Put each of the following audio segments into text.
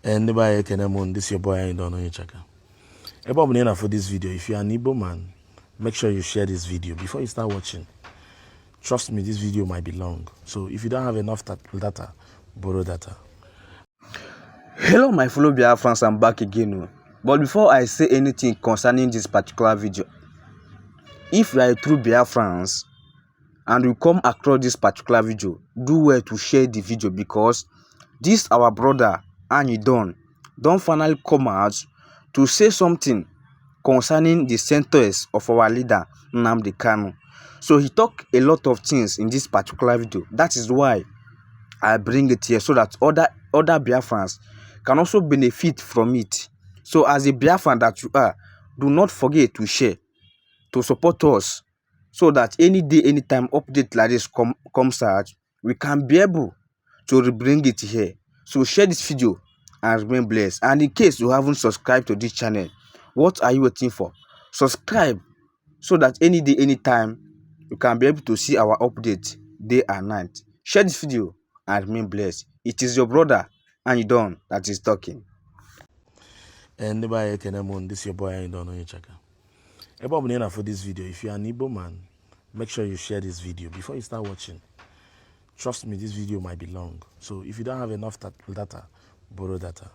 Ee, ndị be anyị, ekene m. This your boy anyị don Onye ebe ọ bụla ị na-afụ this video. If you are an Igbo man, make sure you share this video before you start watching. Trust me, this video might be long, so if you don't have enough data, borrow data. Hello, my fellow Biafrans, I'm back again, oh. But before I say anything concerning this particular video, if you are a true Biafrans and you come across this particular video, do well to share the video, because this our brother Anyi Don don finally come out to say something concerning the sentence of our leader Nnamdi Kanu. So he talk a lot of things in this particular video. That is why I bring it here, so that other Biafrans can also benefit from it. So as a Biafran that you are, do not forget to share, to support us, so that any day, anytime update like this comes out, we can be able to bring it here. So share this video and remain blessed. And in case you haven't subscribed to this channel, what are you waiting for? Subscribe so that any day, anytime, you can be able to see our update day and night. Share this video and remain blessed. It is your brother Anyidon that is talking. Ee, ndị be anyị, ekene m. This your boy anyị don Onye ebe ọ bụla ị na-afụ this video. If you are an Igbo man, make sure you share this video before you start watching. Trust me, this video might be long, so if you don't have enough data, borrow data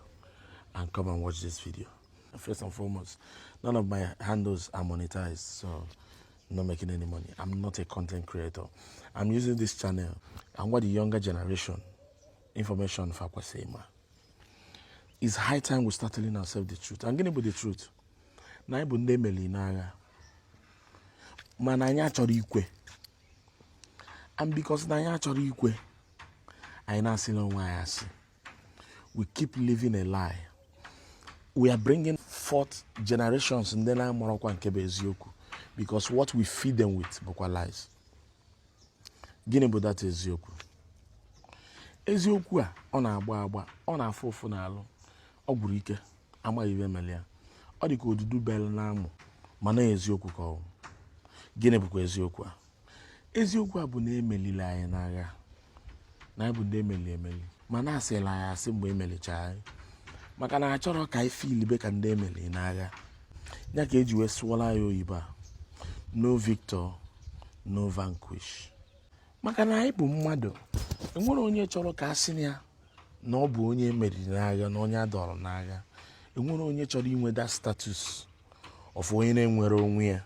and come and watch this video. First and foremost, none of my handles are monetized, so I'm not making any money. I'm not a content creator. I'm using this channel and what the younger generation information fa kwesịrị ịma. It's high time we start telling ourselves the truth. And gịnị bụ the truth? Na anyị bụ ndị emeli n'agha, mana anyị achọrọ ikwe. And because na anyị achọrọ ikwe, anyị na-asịla onwe anyị asị. We keep living a lie. We are bringing forth generations ndị na-amarọkwa nke bụ eziokwu, because what we feed them with bụkwa lies. Gịnị bụ that eziokwu? Eziokwu a, ọ na-agba agba, ọ na-afụ ụfụ n'alụ, ọ gwụrụ ike, amaghị ibe mere ya. Ọ dị ka odudu bel na-amụ, mana eziokwu ka ọ bụ. Gịnị bụkwa eziokwu a? Eziokwu a bụ na emelila anyị n'agha, na anyị bụ ndị emeli emeli, mana asịla anyị asị mgbe emelicha anyị, maka na achọrọ ka anyị filibe ka ndị emeli n'agha ya, ka eji wee sụọla anyị oyibo a, "No victor, no vanquish." Maka na anyị bụ mmadụ, enwere onye chọrọ ka a sị na ya na ọ bụ onye emeriri n'agha na onye a dọrọ n'agha. Enwere onye chọrọ inwe that status of onye na-enwere onwe ya.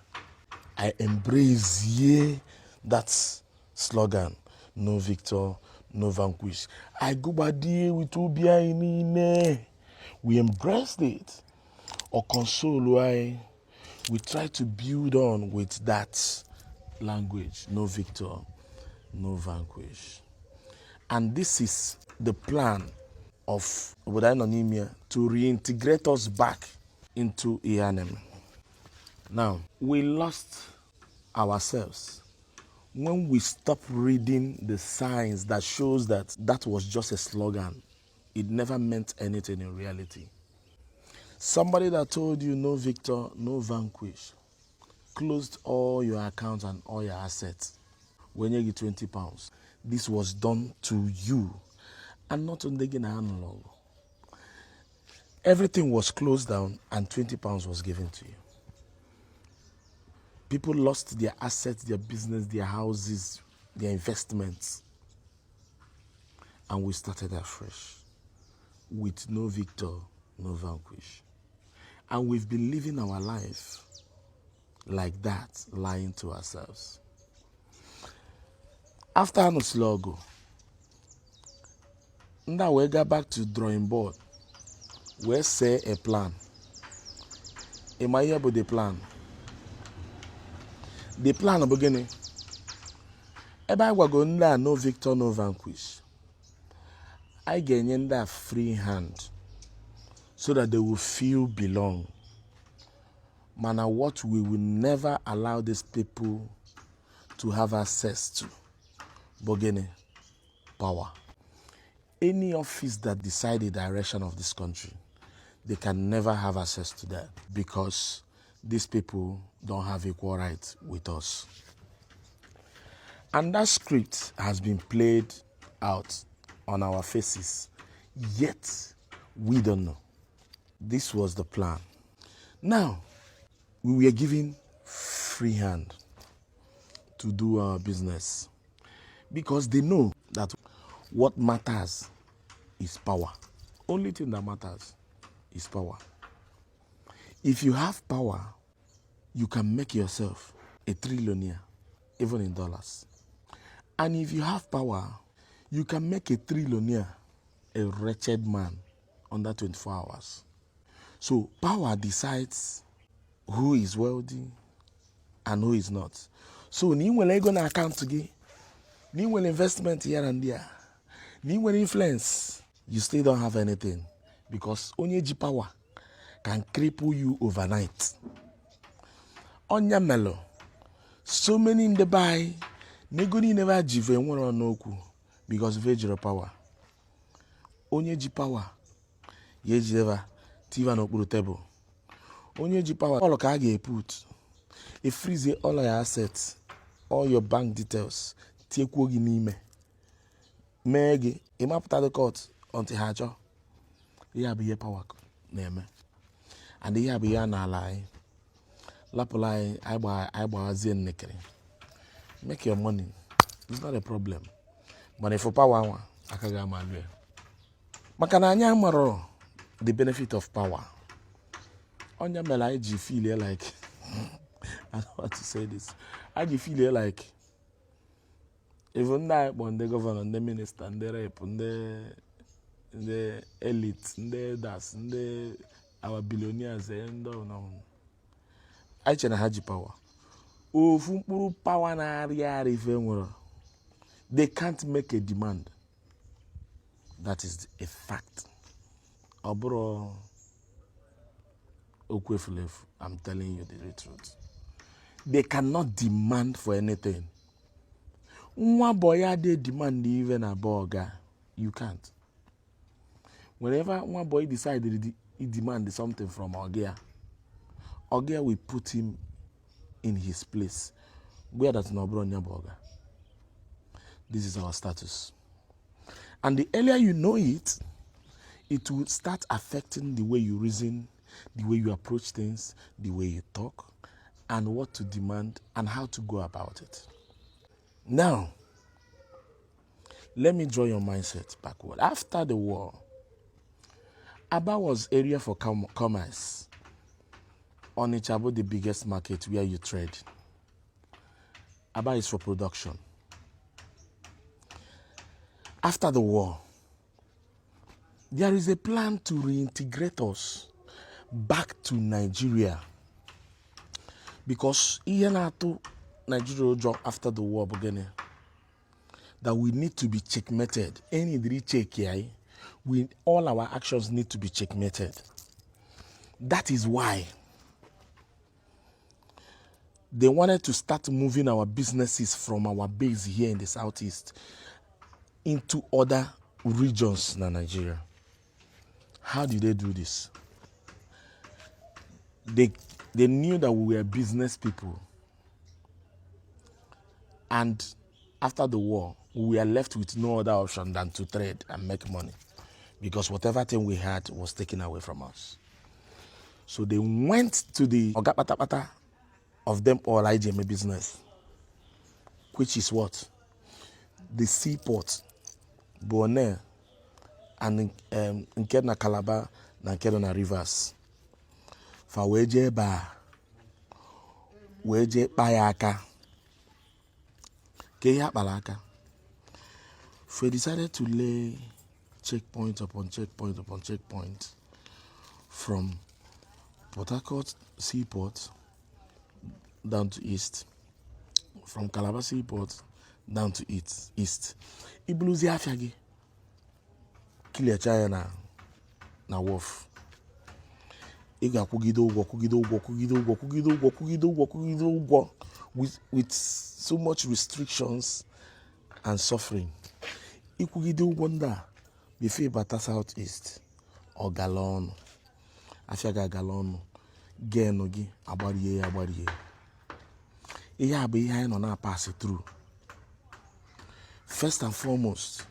I embrace ye that slogan, "No victor, no vanquish." I gụgbadie with obi anyị niile. We embraced it or console anyị. We try to build on with that language, "No victor, no vanquish." And this is the plan of obodo anyị nọ n'ime ya, to reintegrate us back into ihe a na-eme. Now, we lost ourselves when we stopped reading the signs that shows that that was just a slogan. It never meant anything in reality. Somebody that told you "No victor, no vanquish" closed all your accounts and all your assets when you get £20. This was done to you and not on the analog. Everything was closed down and £20 was given to you. People lost their assets, their business, their houses, their investments. And we started afresh with "No victor, no vanquish." And we've been living our life like that, lying to ourselves. After anụsịrị ọgụ, ndị a wee gaa back to drawing board, wee see a plan. Ị ma ihe bụ the plan? The plan bụ gịnị? Ebe anyị gwago ndị a "No victor, no vanquish," anyị ga-enye ndị a free hand so that they will feel belong. Mana what we will never allow these people to have access to bụ gịnị? Power. Any office that decide the direction of this country, they can never have access to that, because these people don't have equal rights with us. And that script has been played out on our faces, yet We don't know. This was the plan. Now, we were given free hand to do our business because they know that what matters is power. Only thing that matters is power. If you have power, you can make yourself a trillionaire, even in dollars. And if you have power, you can make a trillionaire a wretched man under 24 hours. So power decides who is wealthy and who is not. So na ị nwere ego na akaụntụ gị, na ị nwere investment ya na ndị a, na ị nwere influence, you still don't have anything because onye ji power can cripple you overnight. Ọnya melụ so many ndị be anyị na ego niile ba ji ve nwere ọnụokwu because ve jiri power. Onye ji power ya ejideva tiva n'okpuru tebụl. Onye ji power ọlụ ka a ga-eput e freeze all your assets, all your bank details, tiekwuo gị n'ime, mee gị ịmapụta the court until ha achọ. Ihe a bụ ihe power na-eme, and ihe a bụ ihe a na-ala anyị lapụla anyị. Anyị gbaghazie nnekere. Make your money, it's not a problem, mana if power nwa aka gị amalụ ya, maka na anyị amarọ the benefit of power. Onye mere anyị ji feel like, I don't want to say this, anyị ji feel like even ndị anyị kpọ ndị governor, ndị minister, ndị rep, ndị elite, ndị elders, ndị our billionaires, ndị ọbụla anyị chere na ha ji power, ofu mkpụrụ power na-arị arị ife nwere, they can't make a demand. That is a fact. Ọ bụrụ okwu efulefu, I'm telling you the real truth. They cannot demand for anything. Nwa boy adịghị demand ive na be ọga. You can't. Whenever nwa boy decide he demand something from ọga ya, ọga ya will put him in his place, where that na ọ bụrụ onye bụ ọga. This is our status, and the earlier you know it, it will start affecting the way you reason, the way you approach things, the way you talk, and what to demand and how to go about it. Now, let me draw your mindset backward. After the war, Aba was area for commerce. Onitsha bụ the biggest market where you trade. Aba is for production. After the war, there is a plan to reintegrate us back to Nigeria because ihe na-atụ Nigeria ụjọ after the war bụ gịnị? That we need to be checkmated. Any dịrị check anyị, we all our actions need to be checkmated. That is why they wanted to start moving our businesses from our base here in the southeast into other regions in Nigeria. How did they do this? They knew that we were business people. And after the war, we were left with no other option than to trade and make money because whatever thing we had was taken away from us. So they went to the Oga Patapata of them all IGMA business, which is what? The seaport, Bonny, and nke na Calabar na nke nọ na Rivers. Fa wee jee ebe a wee jee kpaa ya aka ka ihe akpara aka. Fe decided to lay checkpoint upon checkpoint upon checkpoint from Port Harcourt seaport down to east, from Calabar seaport down to east. East ibuluzie afịa gị kiliacha ya na wharf, ị ga-akwụgide ụgwọ, kwụgide ụgwọ, kwụgide ụgwọ, kwụgide ụgwọ, kwụgide ụgwọ, kwụgide ụgwọ with so much restrictions and suffering. Ịkwụgide ụgwọ ndị a before ịbata south east, ọ gala ọnụ, afịa gị agala ọnụ, genụ gị agbarie ya agbarie. Ihe a bụ ihe anyị nọ na pass through. First and foremost,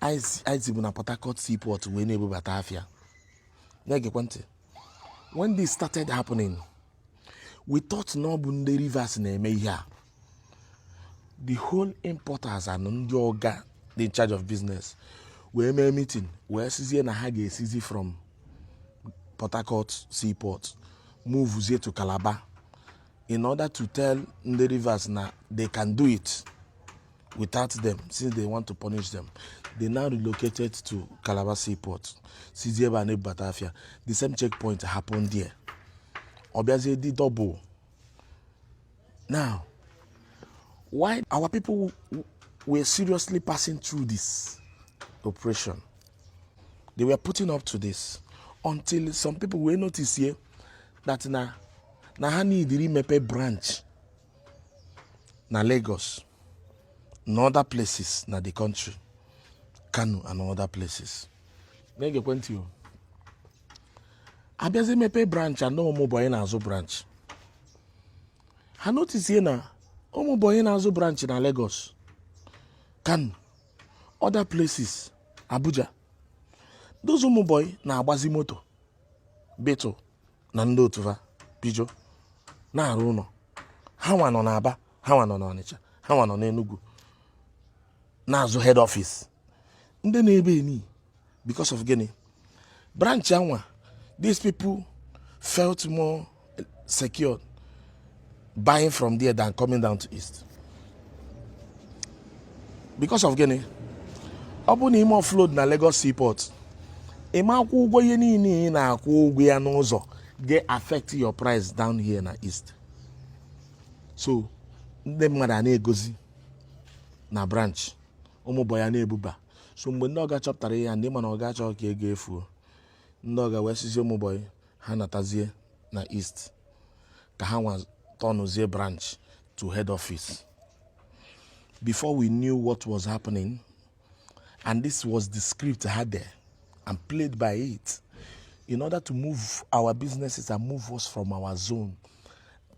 anyị si bụ na Port Harcourt seaport wee na-ebubata afịa. Na-egekwa ntị. When this started happening, we thought na ọ bụ ndị Rivers na-eme ihe a. The whole importers and ndị ọga dị in charge of business wee mee meeting, wee sizie na ha ga-esizi from Port Harcourt seaport movezie to Calabar in order to tell ndị Rivers na they can do it without them, since they want to punish them. They now relocated to Calabar seaport, sizie ebe a na-ebubata afịa. The same checkpoint happened there. Ọ bịazie dị double now. Why our people were seriously passing through this operation, they were putting up to this, until some people were notice here that na ha need imepe branch na Lagos na other places na the country, Kano and other places. Na-egekwe ntị o. Abịazi mepe branch and ụmụ boy na-azụ branch, ha notice na ụmụ boy na-azụ branch na Lagos, Kano, other places, Abuja, those ụmụ boy na-agbazi moto Beetle na ndị otu fa bijo na-arụ ụlọ. Ha nwa nọ n'Aba, ha nwa nọ n'Ọnịcha, ha nwa nọ n'Enugu na-azụ head office ndị na-ebe eni. Because of gịnị? Branch anwa, these people felt more secured buying from there than coming down to east. Because of gịnị? Ọ bụ na ime offload na Lagos seaport, ị ma akwụ ụgwọ ihe niile ị na-akwụ ụgwọ ya n'ụzọ ga affect your price down here na east. So ndị mmadụ a na-egozi na branch, ụmụ boy ya na-ebuba. So mgbe ndị ọga chọpụtara ihe ya, ndị mana ọga chọrọ ka ego efuo, ndị ọga wee sizie ụmụ boy ha natazie na east ka ha nwa tọnụzie branch to head office. Before we knew what was happening, and this was the script had there and played by it in order to move our businesses and move us from our zone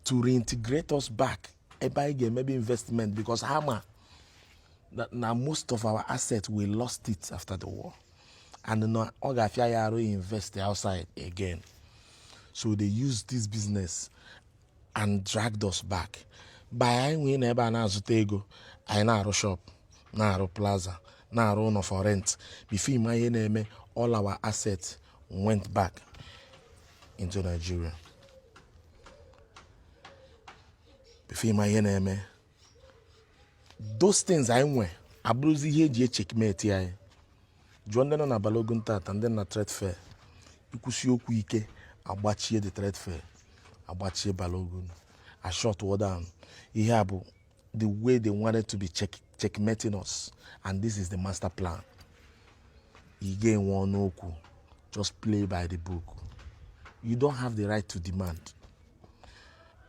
to reintegrate us back ebe anyị ga-emebe investment, because ha ma that na most of our assets, we lost it after the war, and na ọ ga-afịa ya arụ invest outside again. So they used this business and dragged us back by anyị nwee na ebe a na-azụta ego, anyị na-arụ shop, na-arụ plaza, na-arụ ụlọ for rent. Before ịma ihe na-eme, all our assets went back into Nigeria. Before ịma ihe na-eme, those things anyị nwe abụrụzi ihe eji echeckmate anyị. Jụọ ndị nọ na Balogun tata, ndị na trade fair. Ikwusi okwu ike, agbachie the trade fair, agbachie Balogun, a shut down. Ihe a bụ the way they wanted to be checkmating us, and this is the master plan. Ị ga-enwe ọnụ okwu? Just play by the book. You don't have the right to demand.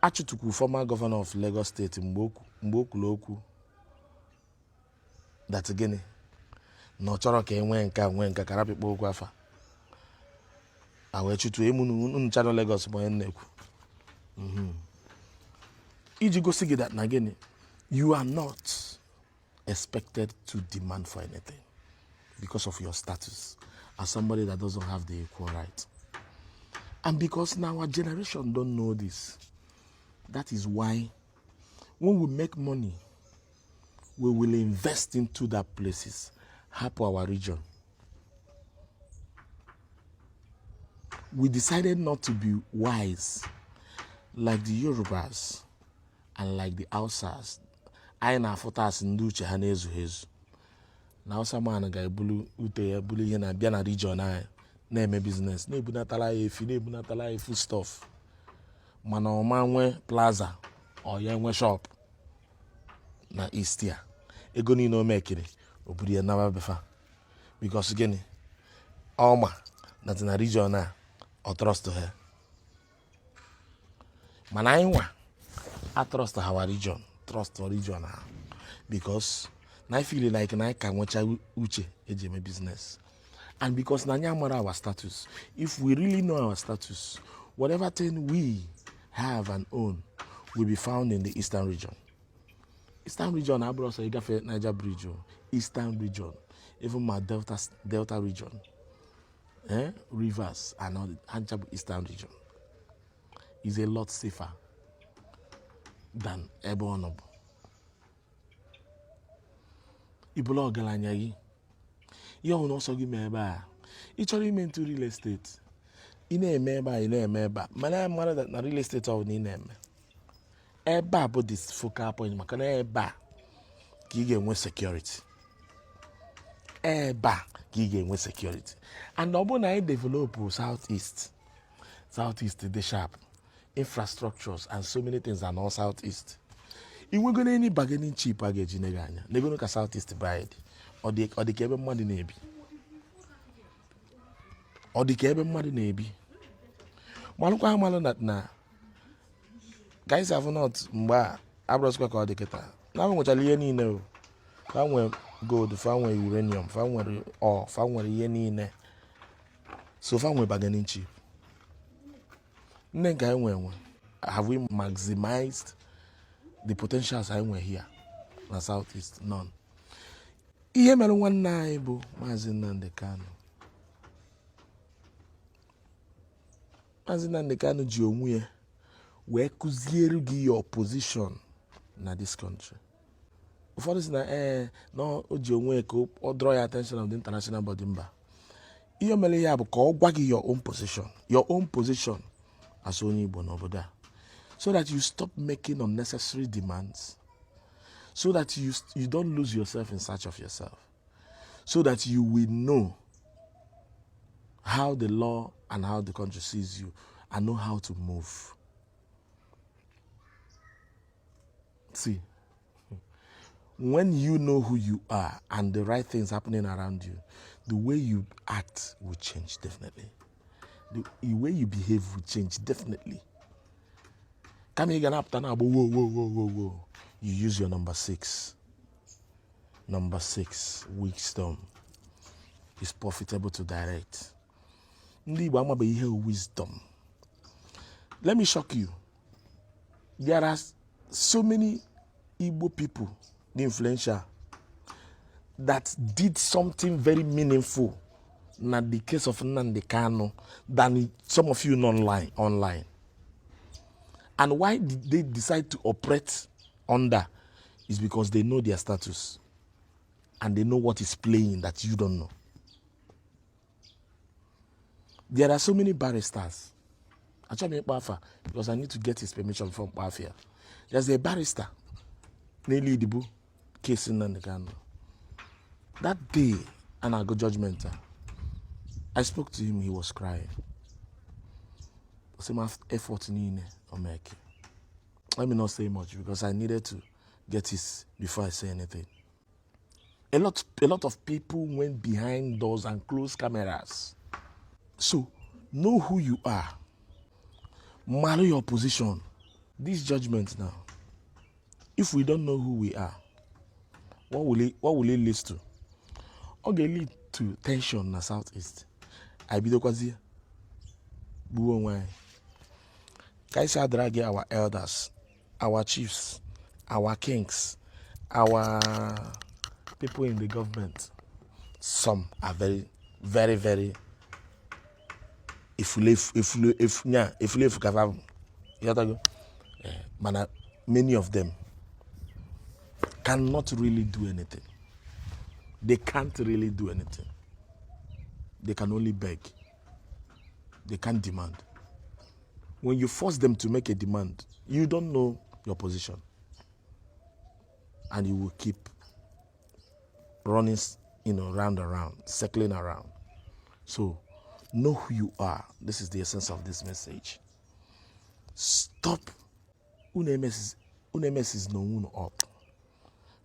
Achụtukwu former governor of Lagos State mgbe o kwuru okwu that gịnị, na ọ chọrọ ka e nwee nke a, nwee nke ka rapịkpọ okwu afa a wee chụtuo emu unu channel Lagos bụ onye m na-ekwu. Iji gosi gị that na gịnị, you are not expected to demand for anything because of your status as somebody that doesn't have the equal right. And because now our generation don't know this, that is why when we make money, we will invest into that places, help our region. We decided not to be wise like the Yorubas and like the Hausas. Anyị na-afụta asị ndị uche ha na-ezughị ezu na Hausa man ga-ebulu ute ya, bulu ihe na-abịa na region anyị, na-eme business, na-ebunatara ya efi, na-ebunatara ya foodstuff, mana ọma nwee plaza, ọ ya nwee shop na east ya. Ego niile o mekiri, o buru ya naba befa. Because gịnị? Ọma na region a ọ trust ha, mana anyị nwa a trust our region, trust region ha, because na I feel like na anyị ka nwecha uche eji eme business, and because na anyị amara our status. If we really know our status, whatever thing we have and own will be found in the eastern region. Eastern region abụrụ ọsọ ịgafe Niger Bridge o. Eastern region, even ma Delta region. Rivers and all, ha ncha bụ Eastern Region, is a lot safer than ebe ọ nọ bụ. Ị bụla ọgaranya gị, ihe ọbụla ọ sọ gị mee ebe a, ị chọrọ ime into real estate, ị na-eme ebe a, ị na-eme ebe a, mana ya mara na real estate ọbụla ị na-eme ebe a bụ the focal point, maka na ebe a ka ị ga-enwe security, ebe a ka ị ga-enwe security. And ọ bụrụ na anyị develop South East, South East dị sharp, infrastructures and so many things are not South East, ị nwegoro any bargaining chip a ga-eji nye gị anya negoro ka South East be anyị dị. Ọ dị ka ebe mmadụ na-ebi, ọ dị ka ebe mmadụ na-ebi. Malụkwa amalụ na ka anyị si afụ North mgbe a abụrụsịkwa ka ọ dị kịta na ha nwechara ihe niile o. Fa nwere gold, fa nwere uranium, fa nwere ore, fa nwere ihe niile, so fa nwere bargaining chip. Nne nke anyị nwe nwe, have we maximized the potentials anyị nwe here na South East? None. Ihe mere nwanne anyị bụ Maazị Nnamdi Kanu, Maazị Nnamdi Kanu ji onwe ya wee kụziere gị your position na this country. Ụfọdụ si na ee, na o ji onwe ya ka ọ draw ya attention of the international body. Mba, ihe mere ya bụ ka ọ gwa gị your own position, your own position as onye Igbo n'obodo a, so that you stop making unnecessary demands, so that you don't lose yourself in search of yourself, so that you will know how the law and how the country sees you and know how to move. See, when you know who you are and the right things happening around you, the way you act will change definitely. The way you behave will change definitely. Kama ị ga na-apụta na-agba wo wo wo wo wo, you use your number 6. Number 6, wisdom is profitable to direct. Ndị Igbo amabeghị ihe wisdom. Let me shock you. There are so many Igbo people, the influential, that did something very meaningful na the case of Nnamdi Kanu than some of you online. And why did they decide to operate under? Is because they know their status and they know what is playing that you don't know. There are so many barristers. Achọrọ m ịkpọ afa because I need to get his permission from Kpafia. There's a barrister na-lead bụ case Nnamdi Kanu. That day, a na-agụ judgment, I spoke to him, he was crying. Same effort niile o make. Let me not say much because I needed to get his before I say anything. A lot of people went behind doors and closed cameras. So, know who you are. Marry your position. This judgment now, if we don't know who we are, what will it lead to? Ọ ga-lead to tension na Southeast. Anyị bidokwazie gbuo onwe anyị. Ka anyị si adara gị our elders, our chiefs, our kings, our people in the government. Some are very, very, very efulefu, efule, efu, nya, efulefu ka fa bụ. Ịghọtago? Mana many of them cannot really do anything. They can't really do anything. They can only beg. They can't demand. When you force them to make a demand, you don't know your position. And you will keep running, round and round, circling around. So, know who you are. This is the essence of this message. Stop. Unu emesis na onwe unu up.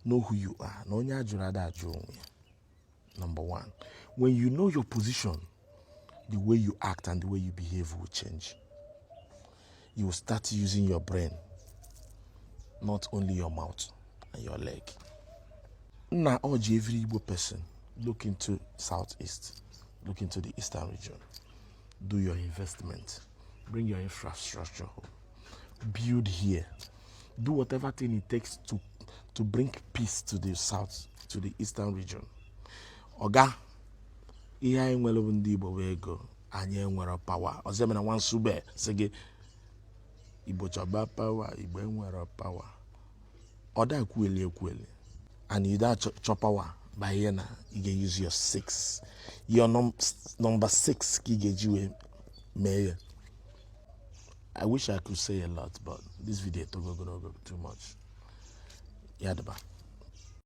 Know who you are. Na onye ajụrụ ada ajụ onwe ya. Number one, when you know your position, the way you act and the way you behave will change. You will start using your brain, not only your mouth and your leg. Now, urge every Igbo person, look into Southeast, look into the Eastern region, do your investment, bring your infrastructure home, build here, do whatever thing it takes to bring peace to the South, to the Eastern region. Oga, Ihe anyị nwere bụ ndị Igbo bụ ego. Anyị enwere power. Ọzọemena nwa Nsugbe sị gị, Igbo chọba power, Igbo enwere power. Ọ da ekwueli ekwueli. And you da chọ power by ihe na ị ga-use your six, your number six ka ị ga-eji wee mee ya. I wish I could say a lot, but this video togo ogologo too much. Ya dịba.